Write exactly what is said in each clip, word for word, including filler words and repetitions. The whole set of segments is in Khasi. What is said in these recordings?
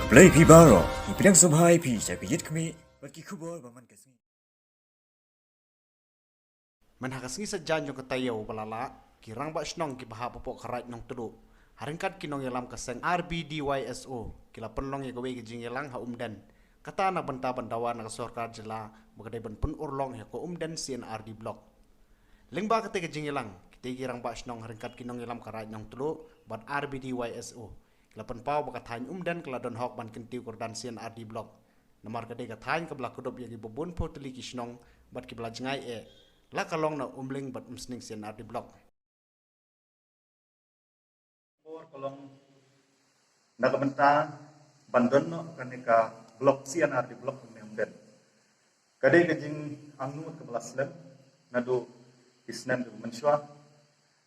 Khublei phi baroh, ngi pdiang sngewbha ïa phi sha ka Ïit Khmih bad ki khubor ba man ka sngi. Man ha ka sngi Saitjaiñ jong ka taïew ba la lah, ki rangbah shnong kiba hap hapoh ka Raid Nongtluh, ha ryngkat ki nongïalam ka seng R B D Y S O, ki la pynlong ïa kawei ka jingïalang ha Umden. Kata na bynta ban dawa na ka sorkar jylla ba ka dei ban pynurlong ïa ka Umden C and R D Block. Lyngba kata ka jingïalang, kita ki rangbah shnong ha ryngkat ki nongïalam ka Raid Nongtluh bad R B D Y S O, ki la pynpaw ba ka thaiñ Umden ka la don hok ban kyntiew kyrdan C and R D Block. Namar ka dei ka thaiñ kaba la kdup ïa kiba bun phew tylli ki shnong bad kiba la jngai eh, la ka long na Umling bad Umsning C and R D Block. Por ka long na ka bynta ban don noh kane ka block C and R D Block hangne Umden. Ka dei ka jingangnud kaba la slem naduh ki snem kiba mynshuwa.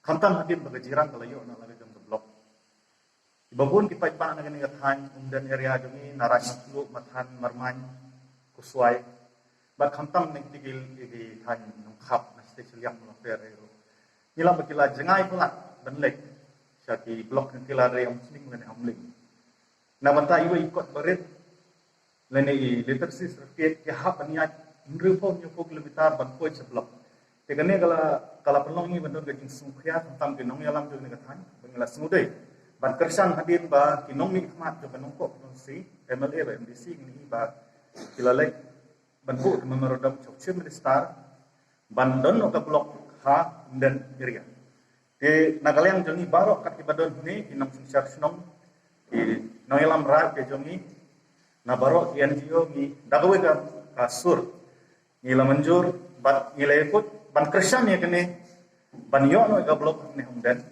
Khamtam hadien ba ka jingïarap ka la ïoh na la ka jong ka block. Kiba bun ki paidbah na kane ka thaiñ Umden area jong ngi, na Raid Nongtluh, Mathan, Marmain, Khurswai, bad khamtam na kita ki, ki, ki thaiñ Nongkhap, na shatei Shilliang, Mawlangfir ruh. Ngi lah ba ki la jngai palat ban leit sha ki block, ki la dei ha Umsning lane ha Umling. Na bynta iwei i kot barit lane i literacy certificate, ki hap ban ïaid hynriew phew hynñiew phew kilometer ban poi sha block. Te kane ka la, ka la pynlong ïa ngi ban don ka jingsngewkhia, khamtam ki nongïalam jong kane ka thaiñ, ba ngi la sngewdei ban kyrshan hadien ba ki nongmihkhmat jong ka Nongpoh Constituency, M L A bad M D C, ngi i ba ki la leit ban buh memorandum sha u Chief Minister ban don noh ka block ha Umden area. Te na ka liang jong ngi baroh kat kiba don hangne, ki nongsynshar shnong, ki nongïalam raid ka jong ngi, na baroh ki N G O, ngi da kawei ka, ka sur ngi la mynjur bad ngi la ïakut ban kyrshan ïa kane, ban ïoh noh ka block hangne ha Umden,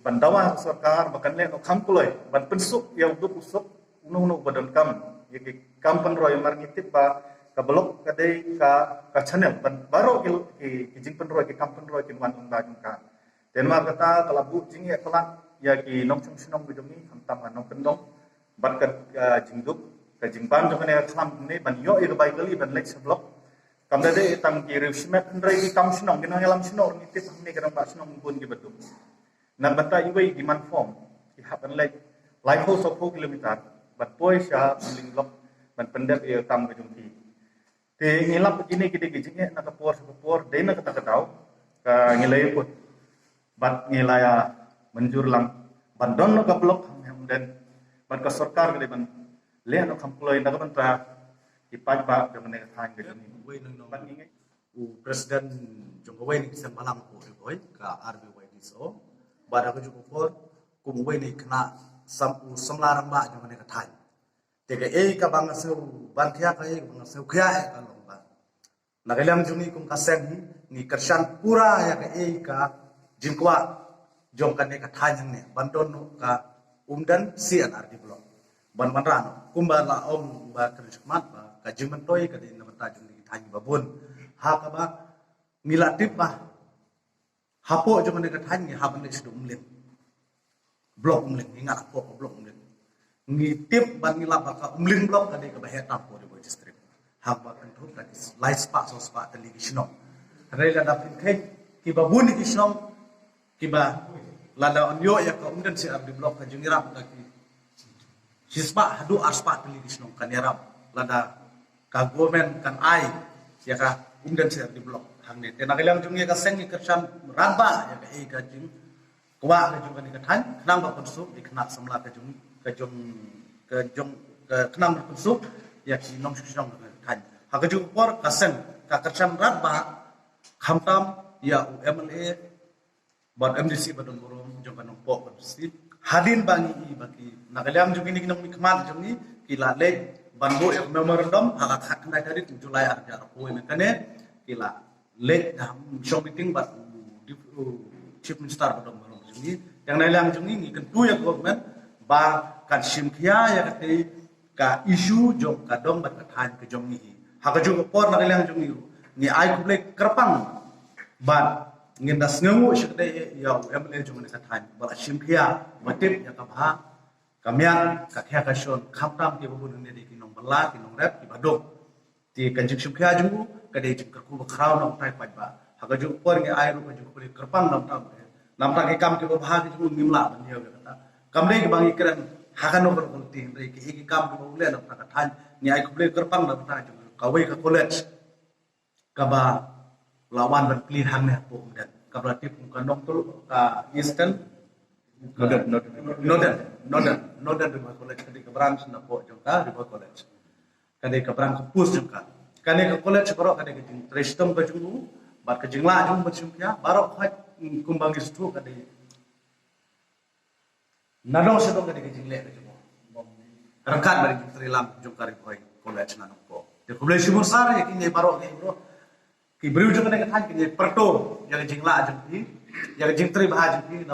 ban dawa ha sorkar ba kan leh noh kham kloi ban pynsuk ïa u duk u suk uno uno uba donkam ïa ki kam pynroi, namar ngi tip ba ka block ka dei ka, ka channel ban baroh ki, ki, ki jingpynroi, ki kam pynroi kin wan lyngba jong ka. Te namar kata ka la buh jingeh palat ïa ki nongshong shnong ka jong ngi, khamtam ka nongkyndong bad ka, ka jingduk, ka jingbam jong kane ka khlam ne ban ïoh ïa ka bai kali ban leit sha block. Kam da dei tang ki riewshimet, hynrei ki kam shnong, ki nongïalam shnong, ngi tip hangne ka rangbah shnong bun kiba duk. Na bynta iwei i demand form, ki hap ban leit laiphew sawphew kilometer ban poi sha polling block ban pyndep ïa ka kam ka jong ki. Te ngi lap ba kine ki dei ki jingeh na ka por sha ka por, dei na kata ka daw ka ngi la ïakut bad ngi la ïa mynjur lang ban don noh ka block hangne ha Umden, bad ka sorkar ka dei ban leh noh kham kloi na ka bynta ki paidbah jong kane ka thaiñ ka jong ngi. Uwei na ngi nong, bad ngi ngeit u president jong kawei na ki seng balang hapoh Ri Bhoi, ka R B Y D S O, bad ha kajuh ka por kum uwei na ki khynnah sam, u samla rangbah jong kane ka thaiñ. Te kaei kaba nga sngew ban khia, kaei kaba nga sngew khia eh ka long ba na ka liang jong ngi kum ka seng hi, ngi kyrshan pura ïa kaei ka jingkwah jong kane ka thaiñ hangne ban don noh ka Umden C and R D Block ban wanrah noh. Kumba la ong ba kren shakhmat ba ka jingmyntoi ka dei na bynta jong ngi ki thaiñ ba bun. Ha kaba ngi la tip ba hapoh jong kane ka thaiñ ngi hap ban leit sha Umling. Block Umling, ngi ngat hapoh ka block Umling. Ngi tip bad ngi lap ba ka Umling block ka dei kaba heh tam hapoh Ri Bhoi District. Haba kynthup da ki lai spah saw spah tylli ki shnong. Hynrei lada phin kheiñ kiba bun ki shnong kiba lada yn ïoh ïa ka Umden C R D block, ka jingïarap ka ki shispah haduh arspah tylli ki shnong kan ïarap lada ka government kan ai ïa ka Umden C R D block hangne. Te na ka liang jong ngi ka seng ngi kyrshan rangbah ïa kaei ka jingkwah ka jong kane ka thaiñ, khnang ba pynsuk ïa ki khynnah samla ka jong, ka jong, ka jong, ka khnang ba pynsuk ïa ki nongshong shnong ka thaiñ. Ha kajuh ka por ka seng ka kyrshan rangbah khamtam ïa u M L A bad M D C ba don burom jong ka Nongpoh Constituency. Hadien ba ngi i ba ki na ka liang jong kine ki nongmihkhmat jong ngi ki la leit ban buh ïa ka memorandum ha ka khatkhyndai tarik July ar hajar arphew. Ïa kane ki la leit da shong meeting bad u Dep-, u Chief Minister ba don burom jong ngi. Te na ka liang jong ngi ngi kyntu ïa ka government ba kan shim khia ïa katei ka issue jong ka dong bad ka thaiñ ka jong ngi hi. Ha kajuh ka por na ka liang jong ngi ruh ngi ai khublei kyrpang bad ngin da sngewnguh shakdei ïa u M L A jong kane ka thaiñ ba la shim khia, ba tip ïa ka bha ka miat, ka khia ka shon, khamtam kiba bun hangne dei ki nongbylla, ki nongrep, kiba duk. Te ka jingshim khia jong u ka dei jingkyrkhu bakhraw na utai u paidbah. Ha kajuh ka por ngi ai ruh ka jingkhublei kyrpang na utai u, na utai ki kam kiba bha ki jong u ngim lah ban ïoh ïa kata. Kam dei kiba ngi kren Ha kano kano ka lynti, hynrei ki ei ki kam kiba u leh na bynta ka thaiñ, ngi ai khublei kyrpang na bynta jong kawei ka college kaba la wan ban plie hangne hapoh Umden, kaba la tip kum ka Nongtluh, ka Eastern, Northern, Northern. Northern, Northern, Northern Ri Bhoi College, ka dei ka branch napoh jong ka Ri Bhoi College. Ka dei ka branch, ka post jong ka. Kane ka college baroh ka dei ka jingtrei shitom ka jong u, bad ka jinglah jong u ban shim khia, baroh khoit, mm, kumba ngi sngewthuh ka dei nadong shadong ka dei ka jingleh ka jong u ryngkat bad ka jingtrei lang jong ka Ri Bhoi College na Nongpoh. Te khublei shibun sar ïa kine baroh ki briew, ki briew jong kane ka thaiñ, kine pyrto ïa ka jinglah jong phi, ïa ka jingtrei bha jong phi.